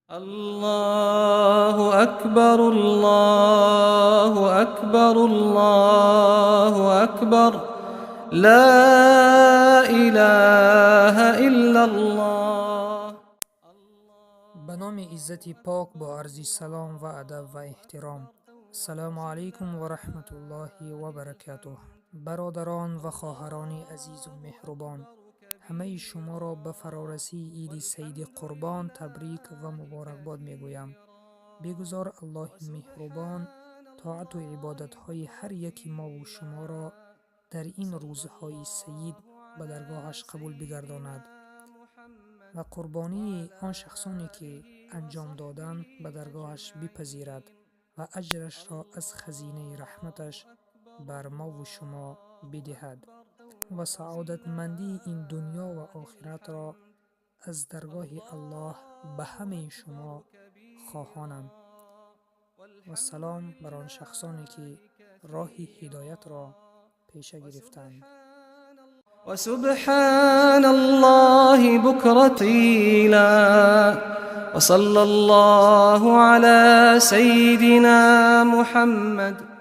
الله أكبر، الله أكبر، الله أكبر، لا إله إلا الله. Ба номи Иззати Пок, бо арзи салом ва адаб ва эҳтиром. Ассалому алайкум ва раҳматуллоҳи ва баракатуҳ. Бародарон ва хоҳарони азизу меҳрубон, ҳамаи шуморо ба фарорасии Иди Саиди Қурбон табрик ва муборакбод мегӯям. Бигузор Аллоҳи меҳрубон тоату ибодатҳои ҳар яки мову шуморо дар ин рӯзҳои саид ба даргоҳаш қабул бигардонад ва қурбонии он шахсоне ки анҷом доданд, ба даргоҳаш бипазирад ва аҷрашро аз хазинаи раҳматаш бар мову шумо бидиҳад ва саодатмандии ин дунё ва охиратро аз даргоҳи Аллоҳ ба ҳамаи шумо хоҳонам. Вассалом бар он шахсоне ки роҳи ҳидоятро пеша гирифтанд. وسبحان الله بكرة وأصيلا، وصلى الله على سيدنا محمد.